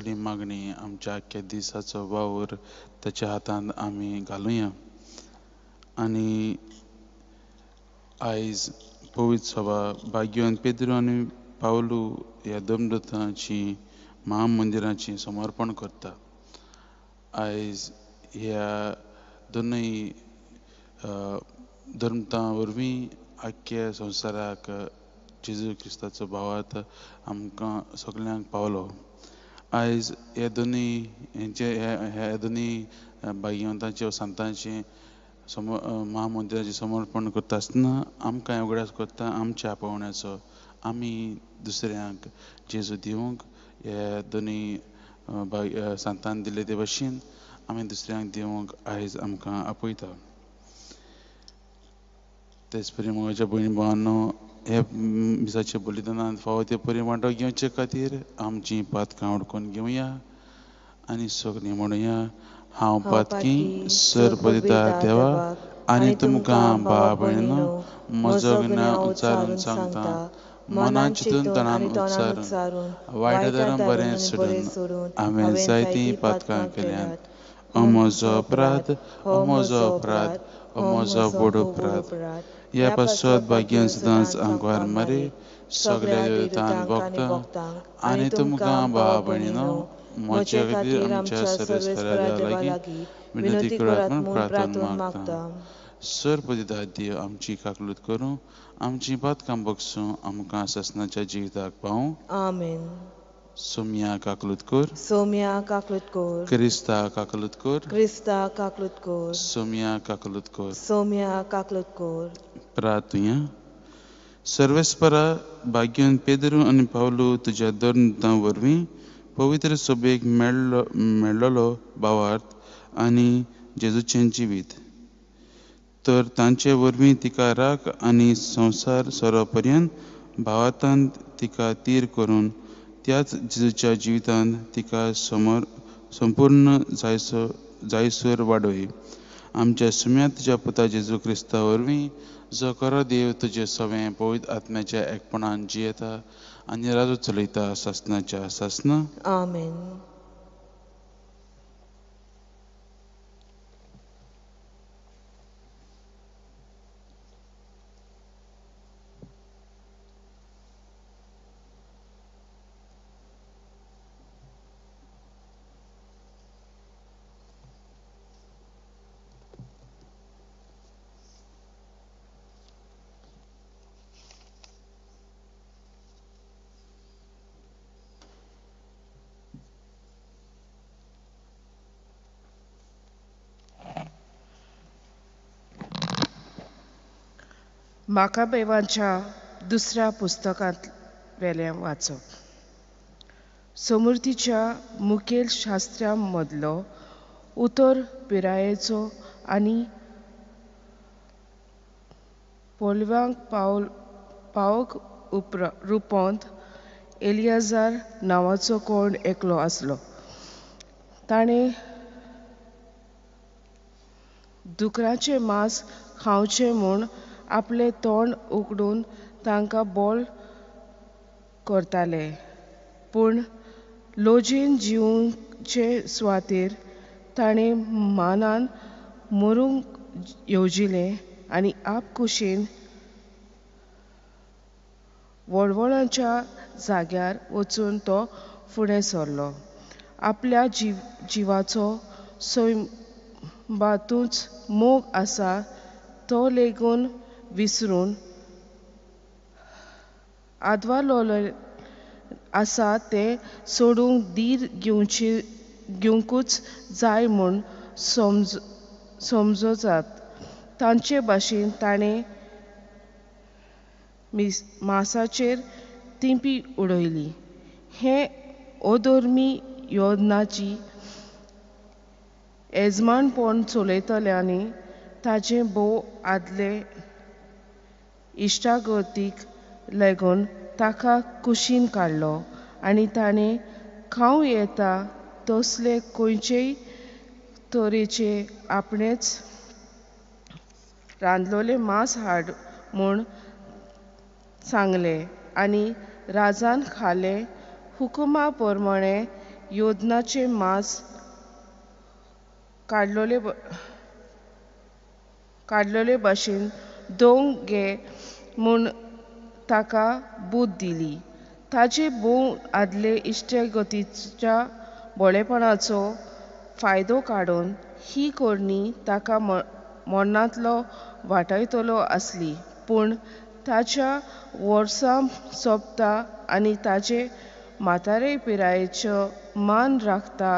सगळी मागणी, आमच्या आख्ख्या दिसाचो वावर ताच्या हातांत आमी घालुया. आनी आयज पवित्र सभा भाग्यवंत पेद्रू आनी पावलू ह्या धर्मदूतांची महामंदिराची समर्पण करता. आयज ह्या दोनूय धर्मतां वरवीं आख्ख्या संवसाराक जेजू क्रिस्ताचो भावार्थ आमकां सगल्यांक पावलो. आयज ह्या दोनूय हेंचे ह्या दोनूय भाग्यवंतांचे सांतांचे महामंदिराचें समर्पण करता आसतना आमकां उगडास करता आमच्या आपोवण्याचो. आमी दुसऱ्यांक जेजू दिवंक ह्या दोनूय सांतान दिल्ले ते भशेन आमी दुसऱ्यांक दिवंक आयज आमकां आपयता. तेच परी म्हज्या भयण भावांनो, हे मिसाच्या बलिदानांत फावो ते परी वांटो घेवचे खातीर आमची पातकां उडकून घेवया आनी सगळीं म्हणुया, हांव पातकी सरपदिता देवा आनी तुमकां भावा भयणीनो म्हजो गुन्यांव उच्चारून सांगता. मनान चिंतून तणान उच्चारून वायट आदारान बरें सोडून हांवें जायतीं पातकां केल्यांत. हो म्हजो अपराध, हो म्हजो अपराध, हो म्हजो व्हड अपराध. ह्या पासत भाग्यान सदांच आंकवार मारी सगल्या देवतांक भोगता आनी तुमकां भावा भयणीनो म्हज्या खातीर आमच्या सर्वेस्परा देवा लागीं विनंती करात म्हूण प्रार्थना मागता. सरपदिता देव आमची काकलूत करूं, आमची पातकां बगसूं, आमकां सासणाच्या जिविताक पावूं. आमेन. सोम्या काकलूत कर, सोम्या काकलूत कर, क्रिस्ता काकलूत कर, क्रिस्ता काकलूत कर, सोम्या काकलूत कर, सोम्या काकलूत कर. प्रार्थुया. सर्वेस्परा भाग्यवंत पेद्रू आनी पावलू तुज्या धर्मदूतां वरवीं पवित्र सभेक मेळ्ळलो भावार्थ आनी जेजूचें जिवीत, तर तांचे वरवीं तिका राख आनी संवसार सोरो पर्यंत भावार्थान तिका तीर करून त्याच जेजूच्या जिवितांत तिका संपूर्ण जायसर वाडय. आमच्या सुम्या तुज्या पुता जेजू क्रिस्ता वरवीं, जो खरो देव तुजे सवें पवित्र आत्म्याच्या एकपणान जियेता आनी राजू चलयता सासणाच्या सासना. आमेन. माकाबेवांच्या दुसऱ्या पुस्तकांत वेलें वाचप. समृद्धीच्या मुखेल शास्त्र्यां मदलो उतर पिरायेचो आनी पोलव्यांक पावक रुपोंत एलियाजार नांवाचो कोण एकलो आसलो. ताणें दुकराचें मांस खावचें म्हूण आपलें तोंड उगडून तांकां बोल करताले, पूण लोजेन जिवचे सुवातेर ताणें मानान मरूंक येवजिलें आनी आपकुशीन वळवळाच्या जाग्यार वचून तो फुडें सरलो. आपल्या जिवाचो सैमांतूच मोग आसा तो लेगून विसरून आदवालो आसा तें सोडूंक धीर घेवंकूच जाय म्हूण समजतात. तांचे भाशेन ताणें मासाचेर तिंपी उडयली. हें अधर्मी योजनाची येजमानपण चलयतल्यांनी ताचें भोव आदले इश्टागतीक लागून ताका कुशीन काडलो आनी ताणें खावं येता तसले खंयचेय तरेचे आपणेच रांदलोलें मांस हाड म्हूण सांगलें आनी राजान खालें हुकुमा प्रमाणें योदनाचें मांस काडलोले भाशेन दोंग घे म्हूण ताका बूद दिली. ताचे भोव आदले इश्टगतीच्या बोळेपणाचो फायदो काडून ही करणी ताका मरणांतलो वाटयतलो आसली. पूण ताच्या वर्सां सोंपता आनी ताचे म्हातारे पिरायेचो मान राखता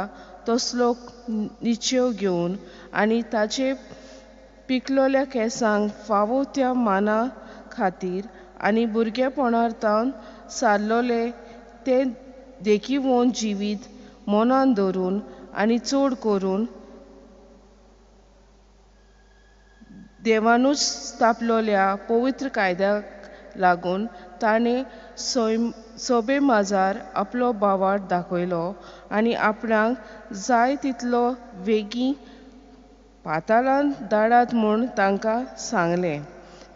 तसलो निचेव घेवन आनी ताचे पिकलोल्या केंसांक फावो त्या माना खातीर आनी भुरगेपणार तावन सारलोले ते देखिवोन जिवीत मनान धरून आनी चड करून देवानूच स्थापलोल्या पवित्र कायद्याक लागून ताणें सोबे माजार आपलो बावाट दाखयलो आनी आपणाक जाय तितलो वेगीं पाताळांत धाडात म्हूण तांकां सांगलें.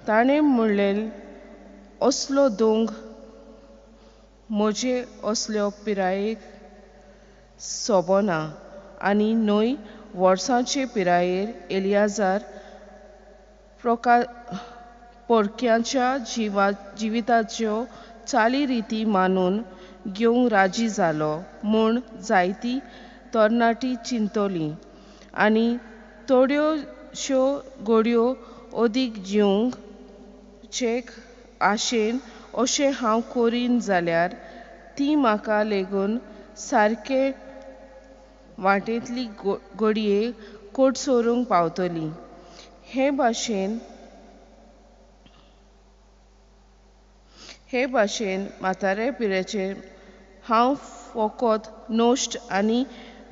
ताणें म्हणलें, असलो दोंग म्हजे असल्यो पिरायेक सोबना आनी न्हय वर्सांचे पिरायेर एलियाजार परक्यांच्या जिविताच्यो चाली रिती मानून घेवंक राजी जालो म्हूण जायती तरणाटी चिंतली आनी थोड्योश्यो घडयो अदीक जिवंक चेक आशेन अशें हांव करीन जाल्यार ती म्हाका लेगून सारके वाटेंतली घडये कोटसोरूंक पावतली. हे भाशेन म्हातारे पिरायेचेर हांव फकत नश्ट आनी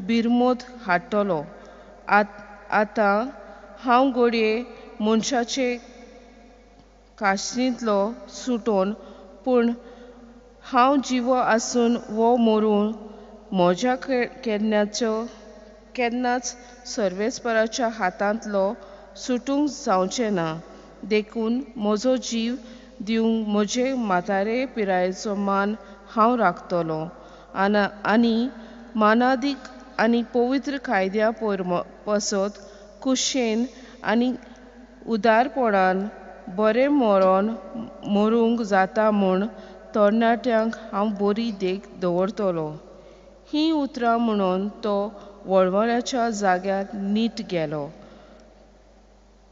बिरमोत हाडटलो. आतां हांव घडये मनशाचे काशनींतलो सुटोन, पूण हांव जिवो आसून वो मरून म्हज्या केन्नाच सर्वेस्पराच्या हातांतलो सुटूंक जावचें ना. देखून म्हजो जीव दिवंक म्हजे म्हातारे पिरायेचो मान हांव राखतलो आनी मानादीक आनी पवित्र कायद्या पासत कुशेन आनी उदारपणान बरें मरण मरूंक जाता म्हूण तरणाट्यांक हांव बरी देख दवरतलो. हीं उतरां म्हणून तो वळवळ्याच्या जाग्यार नीट गेलो.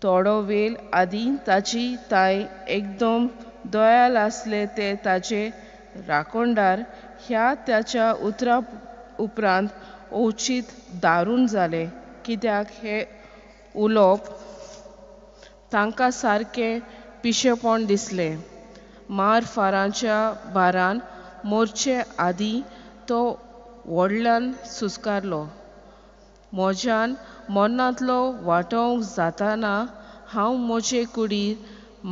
थोडो वेळ आदीं ताची ताय एकदम दयाल आसले ते ताचे राखणदार ह्या ताच्या उतरां उपरांत अवचीत दारून जाले, कित्याक हें उलोवप तांकां सारकें पिशेपण दिसलें. मार फारांच्या भारान मोरचे आदीं तो व्हडल्यान सुस्कारलो. म्हज्यान मरणांतलो वाटोवंक जाताना हांव म्हजे कुडीर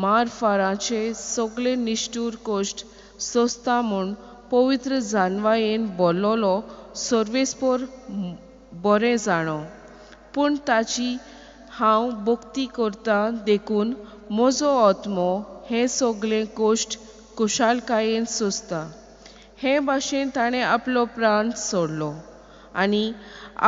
मार फारांचे सगळे निश्ठूर कश्ट सोंसता म्हूण पवित्र जानवायेन भरलोलो सर्वेस्पर बरें जाणो. पूण ताची हांव भक्ती करतां देखून म्हजो आत्मो हे सगळे कश्ट खुशालकायेन सोंसता. हे भाशेन ताणें आपलो प्राण सोडलो आनी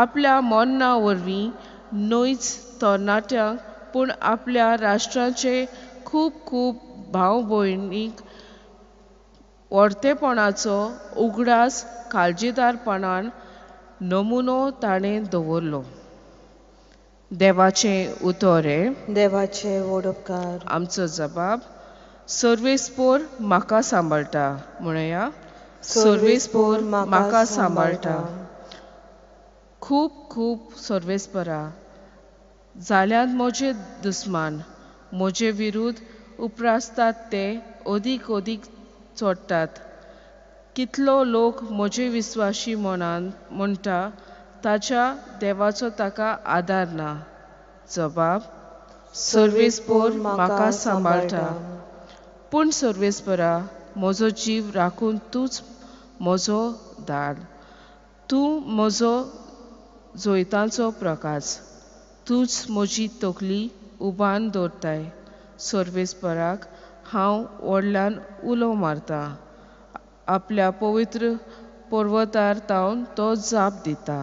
आपल्या मरणा वरवीं न्हयच तरणाट्यांक पूण आपल्या राष्ट्राचे खूब खूब भाव भयणीक वर्तेपणाचो उगडास काळजीदारपणान नमुनो ताणें दवरलो. देवाचें उतर हें. देवाचे व्हड उपकार. आमचो जबाब, सर्वेस्पोर म्हाका सांबाळटा. म्हणया, सर्वेस्पोर म्हाका सांबाळटा. खूब खूब सर्वेस्परा जाल्यात म्हजे दुस्मान, म्हजे विरुद्ध उप्रासतात ते अदीक अदीक चडटात. कितलो लोक म्हजे विस्वाशी म्हणटा, ताच्या देवाचो ताका आदार ना. जबाब, सर्वेस्पोर सर्वेस्पोर म्हाका म्हाका सांबाळटा. सांबाळटा. पूण सर्वेस्परा म्हजो जीव राखून तूंच म्हजो दाल, तूं म्हजो जैतांचो प्रकाश, तूंच म्हजी तकली उबान दवरताय. सर्वेस्पराक हांव व्हडल्यान उलो मारतां, आपल्या पवित्र पर्वतार तावन तो जाप दिता.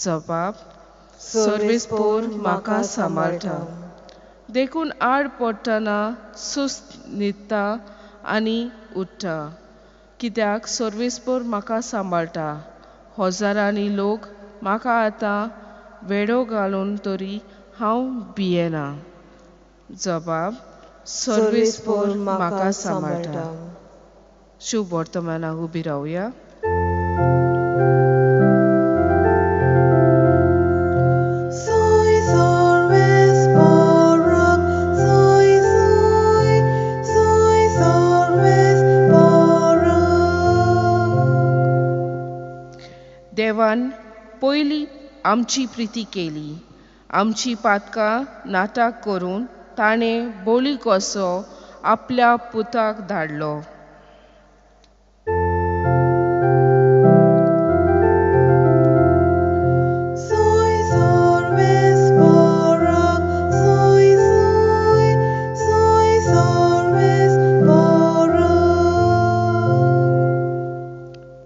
जबाब सर्वेस्पोर म्हाका सांबाळटा. देखून आड पडटना सुस्त न्हिदता आनी उठ्ठा, कित्याक सर्वेस्पोर म्हाका सांबाळटा. हजारांनी लोक म्हाका आतां वेडो घालून तरी हांव भियेना. जबाब सर्वेस्पोर म्हाका सांबाळटा. शुभ वर्तमानाक उबी रावया. देवान पयली आमची प्रिती केली, आमची पातकां नाटक करून ताणें बोली कसो आपल्या पुताक धाडलो.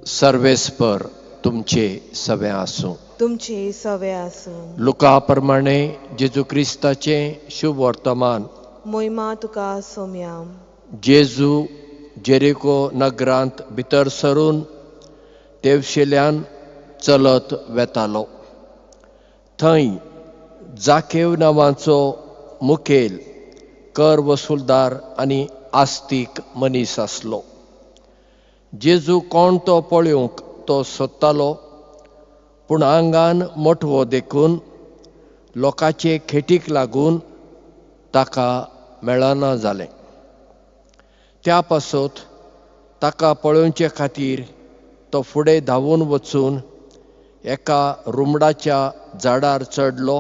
सर्वेस्पर तुमचे सवे आसूं. तुमचे सवे आसूं. लुका प्रमाणे जेजू क्रिस्ताचें शुभ वर्तमान. मोहिमा तुका सोम्या. जेजू जेरिको नगरांत भितर सरून तेवशिल्यान चलत वेतालो. थंय जाकेव नांवाचो मुखेल कर वसुलदार आनी आस्तीक मनीस आसलो. जेजू कोण तो पळोवंक तो सोदतालो, पूण आंगान मोटवो देखून लोकांचे खेटीक लागून ताका मेळना जालें. त्या पासत ताका पळोवचे खातीर तो फुडें धांवून वचून एका रुमडाच्या झाडार चडलो,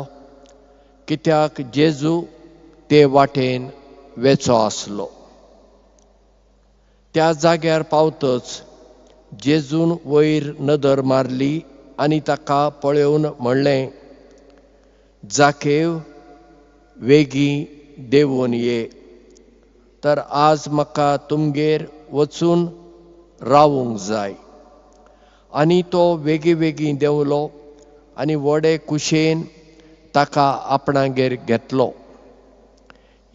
कित्याक जेजू ते वाटेन वेचो आसलो. त्या जाग्यार पावतच जेजून वयर नदर मारली आनी ताका पळोवन म्हणलें, जाकेव वेगीं देंवून ये, तर आज म्हाका तुमगेर वचून रावूंक जाय. आनी तो वेगीं वेगीं देंवलो आनी व्हडे कुशेन ताका आपणागेर घेतलो.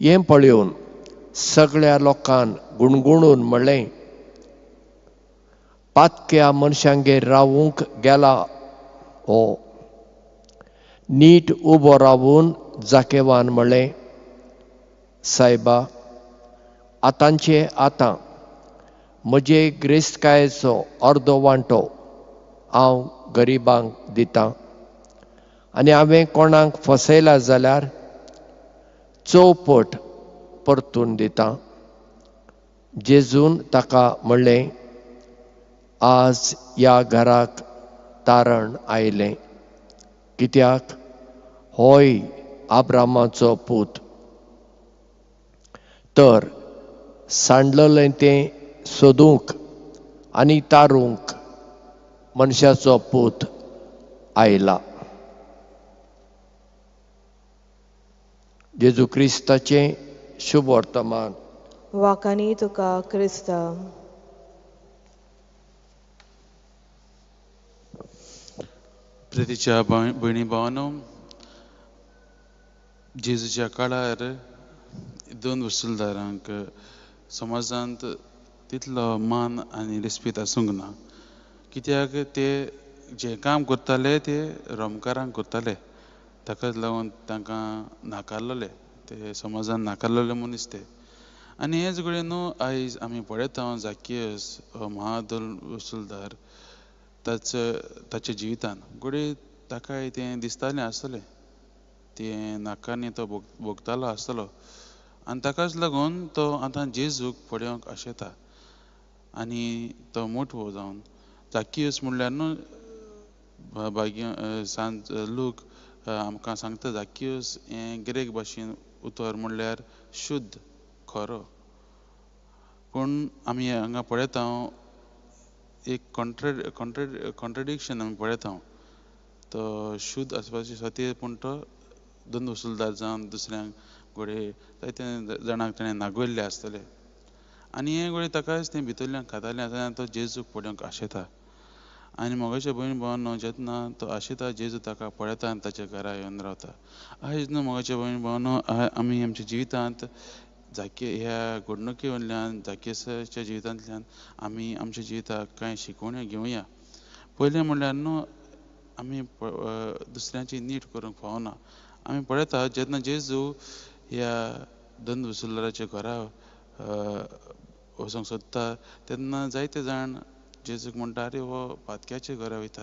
हें पळोवन सगळ्या लोकान गुणगुणून म्हणलें, पातक्या मनशांगेर रावूंक गेला हो. नीट उबो रावून जाकेवान म्हणलें, सायबा, आतांचे आतां म्हजे गिरेस्तकायेचो अर्दो वांटो हांव गरिबांक दितां आनी हांवें कोणाक फसयला जाल्यार चौपट परतून दितां. जेजून ताका म्हणलें, आज ह्या घराक तारण आयलें, कित्याक होय आब्रामाचो पूत. तर सांडलेलें तें सोदूंक आनी तारूंक मनशाचो पूत आयला. जेजू क्रिस्ताचें शुभ वर्तमान. वाकानी तुका क्रिस्ता. प्रितीच्या भयणी भावानो, जेजूच्या काळार दोन वसुलदारांक समाजांत तितलो मान आनी रेस्पेद आसूंक ना, कित्याक ते जें काम करताले ते रोमकारांक करताले. ताकाच लागून तांकां नाकारलेले, ते समाजान नाकारलेले मनीस ते. आनी हेच घडये न्हू आयज आमी पळयता जाकियस हो महादोल वसुलदार ताच्या जिवितान घडये ताकाय तें दिसतालें आसतलें, तें नाकारणी तो भोगतालो आसतलो. आनी ताकाच लागून तो आतां जेजूक पळोवंक आशेता आनी तो मोटवो जावन जाकियस म्हणल्यार न्हू भाग्य सांत लूक आमकां सांगता, जाकियस हें ग्रीक भाशेन उतर म्हणल्यार शुद्ध खरो. पूण आमी हांगा पळयता एक कॉन्ट्रडिक्शन आमी पळयता. तो शुद्ध आसपाची खातीर पूण तो दोन वसुलदार जावन दुसऱ्यांक घडये जायते जाणांक ताणें नागयल्ले आसतले. आनी हें घडये ताकाच तें भितरल्यान खातालें आसतना तो जेजूक पळोवंक आशेता. आनी मोगाच्या भयण भावांनो, जेन्ना तो आशेता जेजू ताका पळयता आनी ताच्या घरा येवन रावता. आयज न्हू मोगाच्या भयण भावांनो, आमी आमच्या जिवितांत जाके ह्या घडणुके वयल्यान जाकेसाच्या जिवितांतल्यान आमी आमच्या जिविताक कांय शिकवण्यो घेवया. पयलें म्हणल्यार न्हू आमी दुसऱ्यांची नीट करूंक फावना. आमी पळयता जेन्ना जेजू ह्या दंद वसुलदाराच्या घरा वचोंक सोदता तेन्ना जायते जाण जेजूक म्हणटा, आरे हो पातक्याच्या घरा वयता.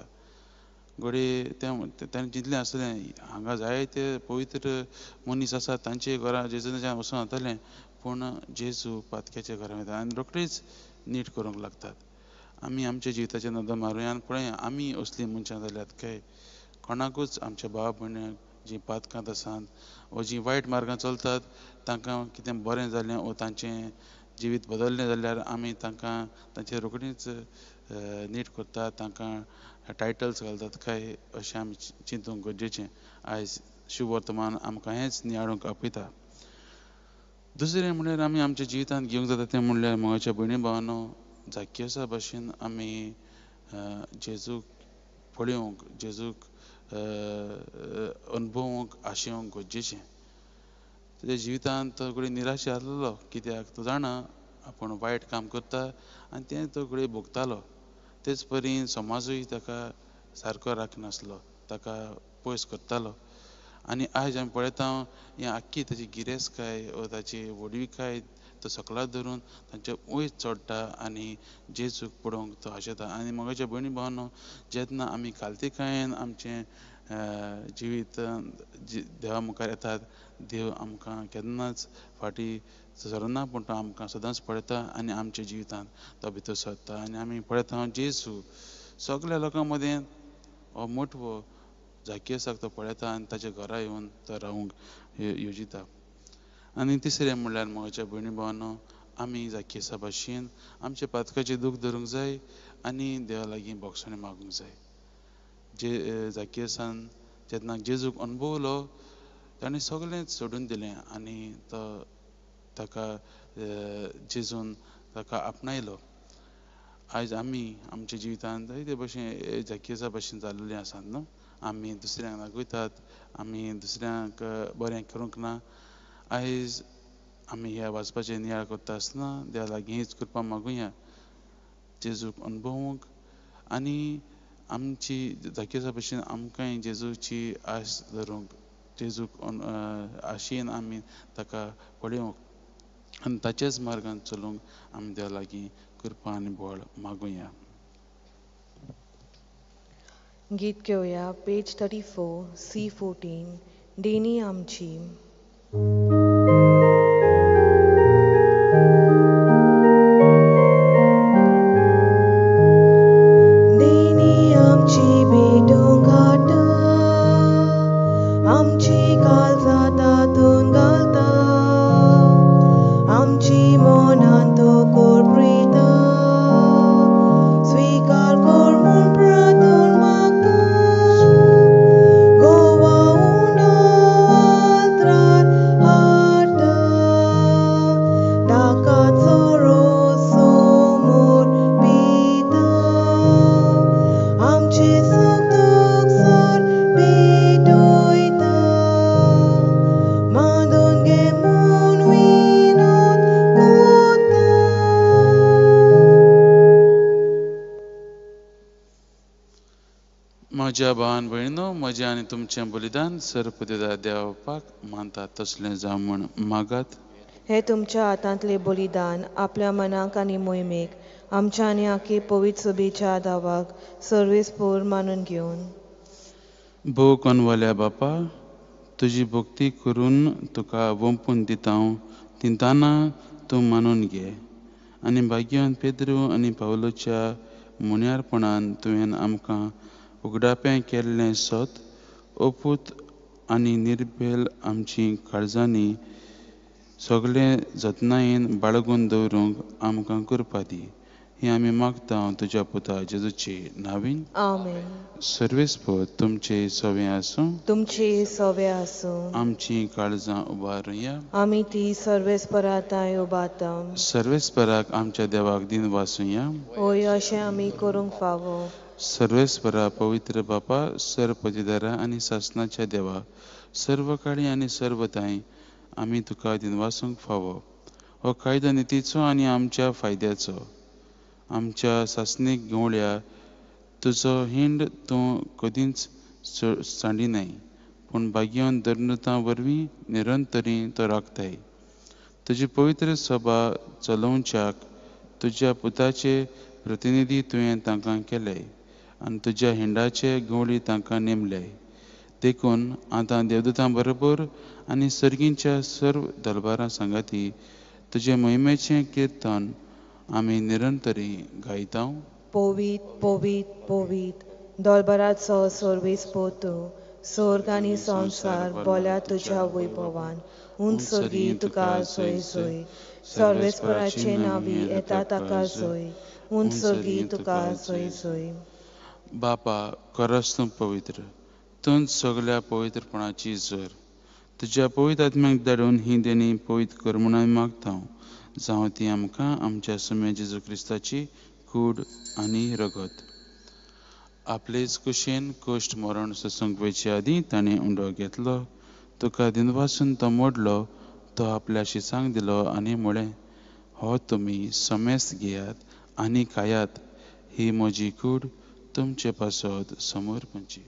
घडये तें चिंतलें आसतलें हांगा जायते पवित्र मनीस आसात तांचे घरा जेजून वचों जातालें, पूण जेजू पातक्याच्या घरा वयता आनी रोखडीच नीट करूंक लागतात. आमी आमच्या जिविताचेर नदर मारुया आनी पळया आमी असलीं मनशां जाल्यात काय कोणाकूच आमच्या भाव भयण्यांक जीं पातकांत आसात वो जीं वायट मार्गान चलतात तांकां कितें बरें जालें वो तांचें जिवीत बदल्लें जाल्यार आमी तांकां तांचे रोखडीच नीट करतात, तांकां टायटल्स घालतात काय अशें आमी चिंतूंक गरजेचें. आयज शुभ वर्तमान आमकां हेंच नियाळूंक आपयता. दुसरें म्हणल्यार आमी आमच्या जिवितांत घेवंक जाता तें म्हणल्यार मोगाच्या भयणी भावांनो, जाकियसा भाशेन आमी जेजूक पळोवंक, जेजूक अनुभवूंक आशेवंक गरजेचें. ताच्या जिवितांत तो घडये निराशे आसलेलो, कित्याक तो जाणा आपूण वायट काम करता आनी तें तो घडये भोगतालो. तेच परी समाजूय ताका सारको राखनासलो, ताका पयस करतालो. आनी आयज आमी पळयता हें आख्खी ताची गिरेस्तकाय वा ताची व्हडविकाय तो सकला धरून तांचे वयर चडटा आनी जेजूक पळोवंक तो आशेता. आनी मोगाच्या भयणी भावांनो, जेन्ना आमी कालतिकायेन आमचें जिवीत देवा मुखार येतात, देव आमकां केन्नाच फाटीं सरना, पूण तो आमकां सदांच पळयता आनी आमच्या जिवितांत तो भितर सरता. आनी आमी पळयता जेजू सगल्या लोकां मदें हो मोटवो जाकियसाक तो पळयता आनी ताच्या घरा येवन तो रावूंक येवजिता. आनी तिसरें म्हणल्यार मोगाच्या भयणी भावांनो, आमी जाकियसा भाशेन आमच्या पातकाचें दूख धरूंक जाय आनी देवा लागीं भोगसणें मागूंक जाय. जे जाकियसान जेन्ना जेजूक अनुभवलो ताणें सगळें सोडून दिलें आनी तो ताका जेजून ताका आपणायलो. आयज आमी आमच्या जिवितांत जायते भशेन जाकियसा भाशेन जाल्ले आसात न्हू. आमी दुसऱ्यांक दाखयतात, आमी दुसऱ्यांक बरें करूंक ना. आयज आमी ह्या वाचपाचें नियाळ करता आसतना देवा लागीं हीच कृपा मागुया, जेजूक अनुभवूंक आनी आमची जाकियसा भशेन आमकांय जेजूची आस धरूंक, जेजूक आशेन आमी ताका पळोवंक आनी ताच्याच मार्गान चलूंक आमी देवा लागीं कृपा आनी बळ मागुया. गीत घेवया पेज 34 C14 देणी आमची. देणी आमची भेटूंक हाडटा, आमची काळजां तातूंत घालता, आमची मनान तो कोरप्रिता, स्विकार कर म्हूण प्रार्थना मागता. गोवा उंडो आल्त्रार हाडटा, दाकाचो रोस समोर पिता, आमचें सूख दूख सोर पेटयता, मांडून घे म्हूण विनोद कोता. म्हज्या भावान भयणीनो, म्हजें आनी तुमचें बलिदान सर्वपतिदा देवाक मानता तसलें जावं म्हूण मागात. हे तुमच्या हातांतलें बलिदान आपल्या मनाक आनी मोहिमेक आमच्या आनी आखी पवित्र सभेच्या दावाक सर्वेस्पोर मानून घेवन. भोव कोनवाल्या बापा, तुजी भक्ती करून तुका वंपून दिता हांव, तिंताना तूं मानून घे आनी भाग्यवान पेद्रू आनी पावलोच्या मुन्यारपणान तुवें आमकां उगडापें केल्लें सत अपूत आनी निर्बेल आमची काळजांनी सगळें जतनायेन बाळगून दवरूंक आमकां कृपा दी. ही आमी मागता तुज्या पुता जेजूचे नावीन. आमेन. सर्वेस्पर तुमचे सवे आसूं. तुमचे सवे आसूं. आमची काळजां उबारुया. आमी ती सर्वेस्परा तांय उबारता. सर्वेस्पराक आमच्या देवाक दिन वासुया. होय, अशें आमी करूंक फावो. सर्वेस्परा पवित्र बापा, सर्व पदवीदारा आनी सासणाच्या देवा, सर्व काळी आनी सर्व तांय आमी तुका दिनवासूंक फावो. हो कायदो नितीचो आनी आमच्या फायद्याचो. आमच्या सासणीक गवळ्या तुजो हिंड तूं कदींच सांडिनाय, पूण भाग्यवन धर्मदूतां वरवीं निरंतरी तो राखताय. तुजी पवित्र सभा चलोवच्याक तुज्या पुताचे प्रतिनिधी तुवें तांकां केले आनी तुज्या हिंडाचे गवळी तांकां नेमले. देखून आतां देवदूतां बरोबर आनी सर्गींच्या सर्व दरबारां सांगाती तुजे मोहिमेचें किर्तन आमी निरंतरी गायता. पवीत पवीत पवीत दोलबराचो सर्वेस्पर तूं, स्वर्ग आनी संवसार बोल्या तुज्या वैभवान. उंच सर्गी तुका जय जय. सर्वेस्पराचे नावी येता ताका जय. उंच सर्गी तुका जय जय. बापा, खरोच तूं पवित्र, तूंच सगल्या पवित्रपणाची जर. तुज्या पवित्र आत्म्याक धाडून ही देणी पवित्र कर म्हूण आमी मागता, जावं ती आमकां आमच्या सुम्या जेजू क्रिस्ताची कूड आनी रगत. आपलेच कुशेन कश्ट मरण सोसूंक वयचे आदीं ताणें उंडो घेतलो, तुका दिनवासून तो मोडलो, तो आपल्या शिसांक दिलो आनी म्हळें, हो तुमी समेस्त घेयात आनी खायात, ही म्हजी कूड तुमचे पासत समर्पणची.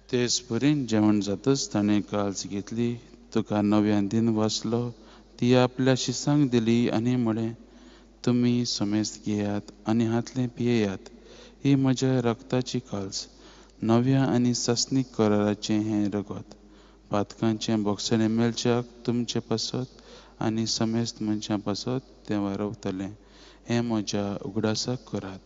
तेच परीन जेवण जातच ताणें काल्स घेतली, तुका नव्यान दिन वाचलो, ती आपल्या शिसांक दिली आनी म्हळें, तुमी समेस्त घेयात आनी हातलें पियेयात, ही म्हज्या रक्ताची काल्स, नव्या आनी सासणीक कराराचें हें रगत, पातकांचें बोगसणें मेळच्याक तुमचे पासत आनी समेस्त मनशां पासत तें वारवतलें. हें म्हज्या उगडासाक करात.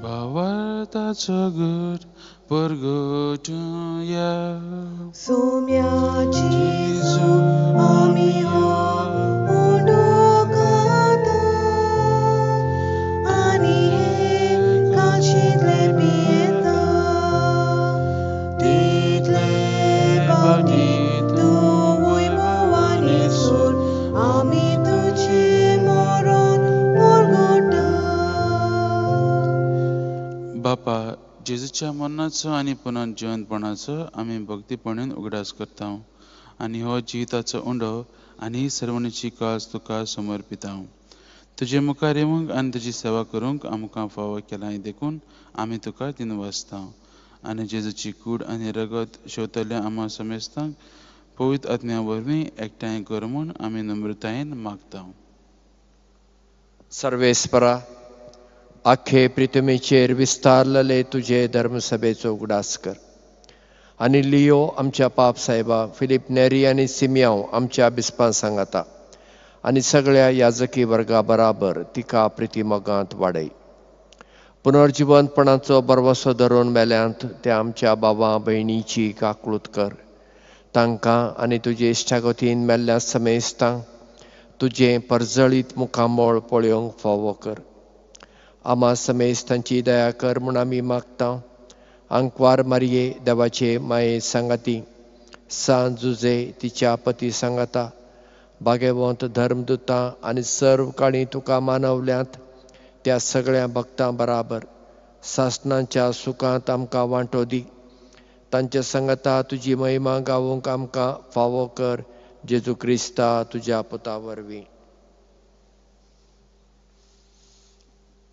भावार्थाचो परगटुया. सोम्या जेजू आमी हो उंडो खाता आनी हे काळशेंतले पियेता, तितले फावटी तूं वैभवान सोड आमी तुजें मरण परगटा. बापा, जेजूच्या मरणाचो आनी पुनर्जिवंतपणाचो आमी भक्तीपणान उगडास करता आनी हो जिविताचो उंडो आनी ही सर्वणीची काज तुका समर्पिता. तुजे मुखार येवंक आनी तुजी सेवा करूंक आमकां फावो केलां देखून आमी तुका दिनवासता. आनी जेजूची कूड आनी रगत शेवतल्या आमा समेस्तांक पवित्र आत्म्या वरवीं एकठांय कर म्हूण आमी नम्रतायेन मागता. सर्वेस्परा, आखे प्रितमेचेर विस्तारलेले तुजे धर्मसभेचो उगडास कर आनी लियो आमच्या पाप साहेबा, फिलीप नेरी आनी सिमियांव आमच्या बिस्पां सांगाता आनी सगळ्या याजकी वर्गा बराबर तिका प्रितीमोगांत वाडय. पुनर्जिवंतपणाचो बरवसो धरून मेल्यांत त्या आमच्या बाबा भयणीची काकळूत कर. तांकां आनी तुजे इश्टागतीन मेल्ल्या समेस्तांक तुजें परजळीत मुखामळ पळोवंक फावो कर. आमा समेस्तांची दया कर म्हूण आमी मागता. आंकवार मारये देवाचे माये सांगाती, सान जुजे तिच्या पती सांगाता, भागेवंत धर्मदूतां आनी सर्व काळी तुका मानवल्यांत त्या सगळ्या भक्तां बराबर सासणाच्या सुखांत आमकां वांटो दी. तांच्या सांगाता तुजी महिमा गावूंक आमकां फावो कर, जेजू क्रिस्ता तुज्या पुता वरवीं.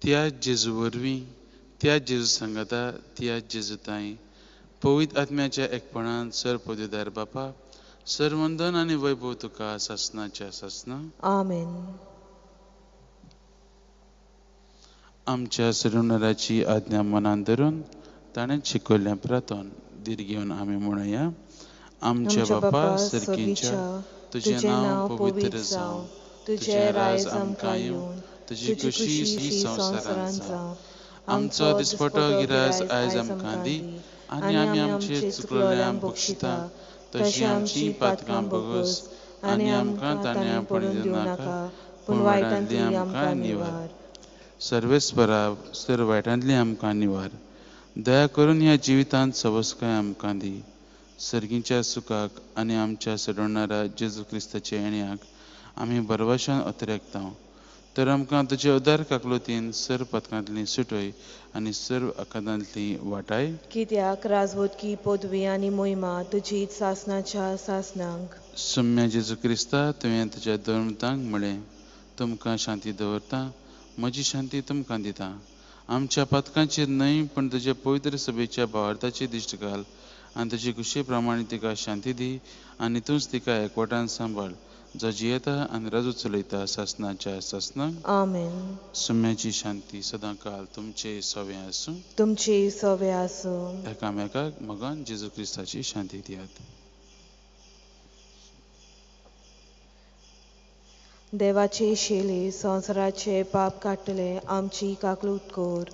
त्या जेजू वरवीं, त्या जेजू सांगाता, त्या जेजू ताई पवित्र आत्म्याच्या एकपणान सर पदवीदार बापा, सर्वंदन आनी वैभव तुका सासणाच्या सासणा. आमेन. आमच्या सरुणाराची आज्ञा मनान धरून ताणें शिकयल्लें प्रार्थन धीर घेवन आमी म्हणुया. आमच्या बापा सर्गीच्या, तुजें नांव पवित्र जावं, तुजें राज आमकां येवं, तुजी खुशी ही संवसारांत जावं. आमचो दिसपटो गिराज आयज आमकां दी आनी आमी आमचे चुकलेल्यांक बक्षिता तशी आमची पातकां बगस आनी आमकां ताणें पडून दिवं नाका, पूण वायटांतली आमकां निवार. सर्वेस्परा सर वायटांतली आमकां निवार. दया करून ह्या जिवितांत सवसकाय आमकां दी. सर्गीच्या सुखाक आनी आमच्या सडवणारा जेजू क्रिस्ताच्या येण्याक आमी भरवशान अतिरेकता. तर आमकां तुजे उदार काकलुतीन सर्व पथकांतली सुटय आनी सर्व आकांतांतली वाटाय. कित्याक राजवटकी पदवी आनी मोहिमा तुजी सासनाच्या सासनांक. सम्या जेजू क्रिस्ता, तुवें तुज्या धर्मतांक म्हळें, तुमकां शांती दवरता, म्हजी शांती तुमकां दिता. आमच्या पातकांचेर न्हय पूण तुज्या पवित्र सभेच्या भावार्थाची दिश्ट घाल आनी तुजे खुशे प्रमाणे तिका शांती दी आनी तूंच तिका एकवटान सांबाळ, जो जियेता आनी राजू चलयता सासनाच्या सासनाक. आमेन. सुम्याची शांती सदांकाल तुमचे सवे आसूं. तुमचे सवे आसूं. एकामेकाक मगन जेजू क्रिस्ताची शांती दियात. देवाचे शेले संवसाराचे पाप काडटले आमची काकलूत कर.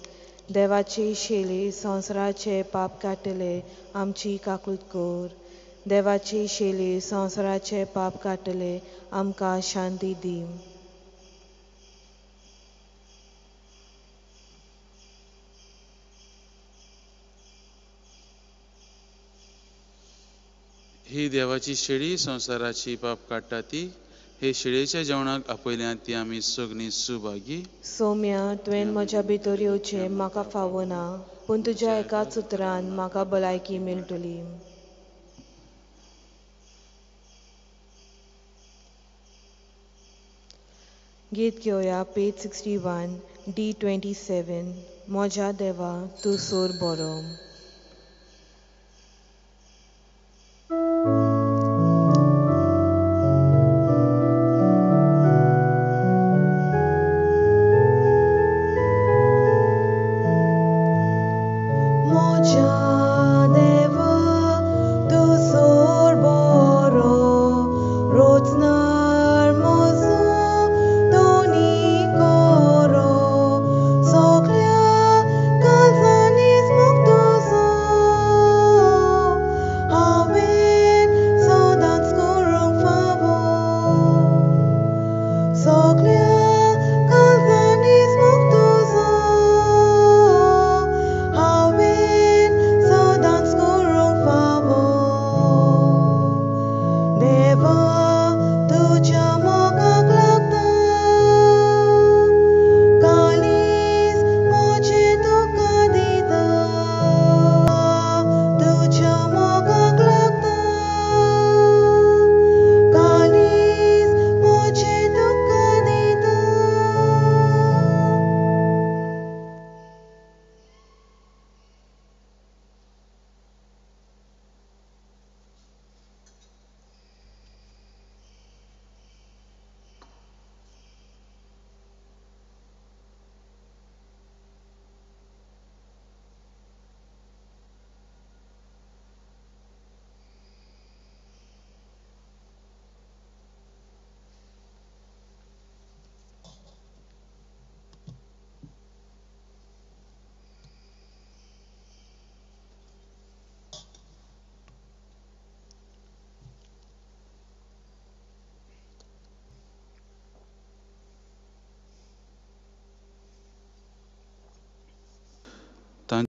देवाचे शेले संवसाराचे पाप काडटले आमची काकलूत कर. देवाचे शेले संवसाराचे पाप काडटले आमकां शांती दी. ही देवाची शेळी संवसाराची पाप काडटा ती हे शेळयेच्या जेवणाक आपयल्या ती आमी सगळीं सुभागी. सोम्या, तुवें म्हज्या भितर येवचें म्हाका फावना, पूण तुज्या एकाच उतरान म्हाका भलायकी मेळटली. गीत घेवया पेज 61 D 27. म्हज्या देवा तूं सोर बरो. म्हज्या